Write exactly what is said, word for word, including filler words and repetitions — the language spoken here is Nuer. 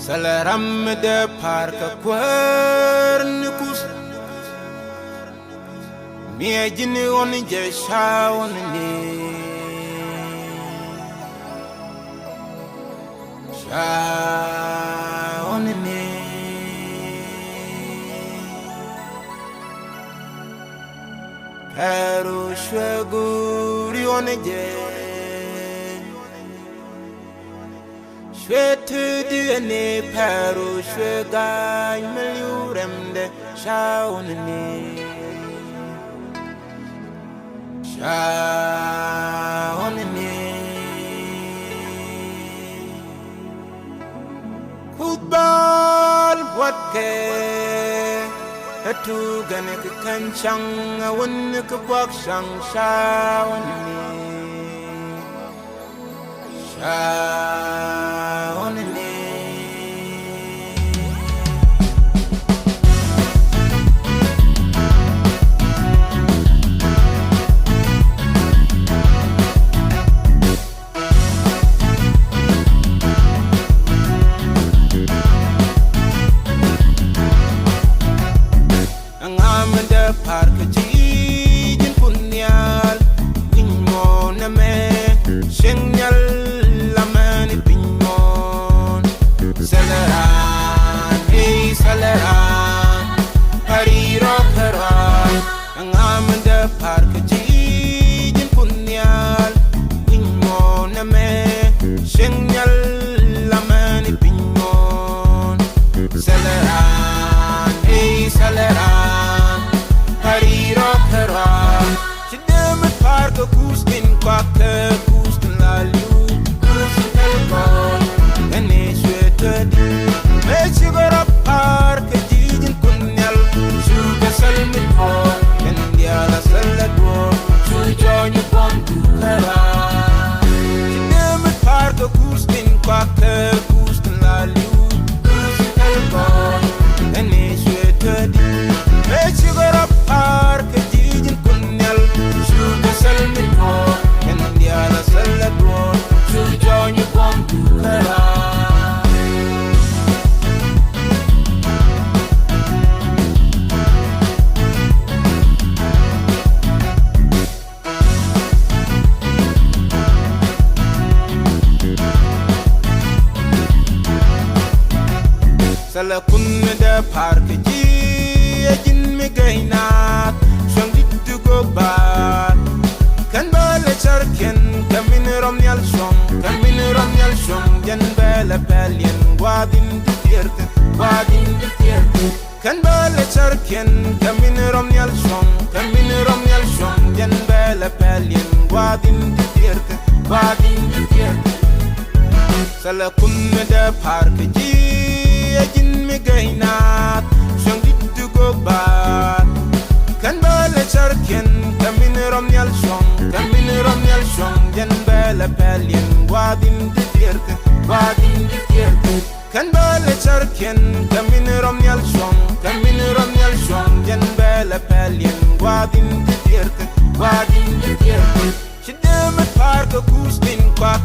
Thilɛ ram mi dee pa̱a̱r kɛ kuäär ni Kuth. Miɛ ji̱n ɣɔn jɛ ca ɣɔn ni. Ca ɣɔn ni. Pɛru cuɛ guri ɣɔn jɛ. Cuɛ ti di ni pɛru cuɛ ga̱a̱c mi li̱w rɛmdɛ ca ɣɔn ni. Ca ɣɔn ni. Kuth bal buɔtkɛ. Ɛ tuuk ɛn kɛ kɛn caŋ ɛ wän kɛ buak caŋ ca ɣɔn ni. Ca ɣɔn ni. Ɛŋa mi dee pa̱a̱r kɛ ji̱ ji̱n Kuoth Nhial? Piny muɔ̱ɔ̱n ɛmɛ cieŋ nhial, amɛni piny muɔ̱ɔ̱n. Thilɛ raan, ey, thilɛ raan, pa̱ri rɔ kɛ raan. Ɛŋa mi dee pa̱a̱r kɛ ji̱ ji̱n Kuoth Nhial? Piny muɔ̱ɔ̱n ɛmɛ cieŋ nhial, amɛni piny muɔ̱ɔ̱n. Thilɛ raan, ey, thilɛ raan, pa̱ri rɔ kɛ raan. Ci dee mi pa̱a̱r kɛ Kuth tin kɔakɛ, Kuth tin la li̱w, Kuth tin thil kɔn. Ɛn ëë cuɛ täädi mëë cikɛ rɔ pa̱a̱r kɛ ji̱ ji̱n Kuoth Nhial. Cukɛ thil mi tuɔɔk kɛn diaal a thil a duɔ̱ɔ̱r. Cu jɔɔny buɔ̱m duŋ kä raan. Ci dee mi pa̱a̱r kɛ Kuth tin kɔakɛ, Kuth tin la li̱w, Kuth tin thil kɔn. Ɛn ëë cuɛ täädi mëë cikɛ rɔ pa̱a̱r kɛ ji̱ ji̱n Kuoth Nhial. Cukɛ thil mi tuɔɔk kɛn diaal a thil a duɔ̱ɔ̱r. Cu jɔɔny buɔ̱m duŋ kä raan. Thilɛ Kuoth mi dee pa̱a̱r kɛ ji̱, ɛ ji̱n mi gɛy naath, cuɔ̱ŋ di̱t ti gök baar. Kɛn bä lɛ cärkiɛn, kɛ min rɔm nhial cuɔ̱ŋ, kɛ min rɔm nhial cuɔ̱ŋ, jɛn bä lɛ pɛl yɛn gua̱a̱th in ti thier kɛ, gua̱a̱th in ti thier kɛ. Kɛn bä lɛ cärkiɛn, kɛ min rɔm nhial cuɔ̱ŋ, kɛ min rɔm nhial cuɔ̱ŋ, jɛn bä lɛ pɛl yɛn gua̱a̱th in ti thier kɛ, gua̱a̱th in ti thier kɛ. Thilɛ Kuoth mi dee pa̱a̱r kɛ ji̱, ɛ ji̱n mi gɛy naath, cuɔ̱ŋ di̱t ti gök baar. Kɛn bä lɛ cärkiɛn, kɛ min rɔm nhial cuɔ̱ŋ, kɛ min rɔm nhial cuɔ̱ŋ, jɛn bä lɛ pɛl yɛn gua̱a̱th in ti thier kɛ, gua̱a̱th in ti thier kɛ. Kɛn bä lɛ cärkiɛn, kɛ min rɔm nhial cuɔ̱ŋ, kɛ min rɔm nhial cuɔ̱ŋ, jɛn bä lɛ pɛl yɛn gua̱a̱th in ti thier kɛ, gua̱a̱th in ti thier kɛ. Ci dee mi pa̱a̱r kɛ Kuth tin kɔak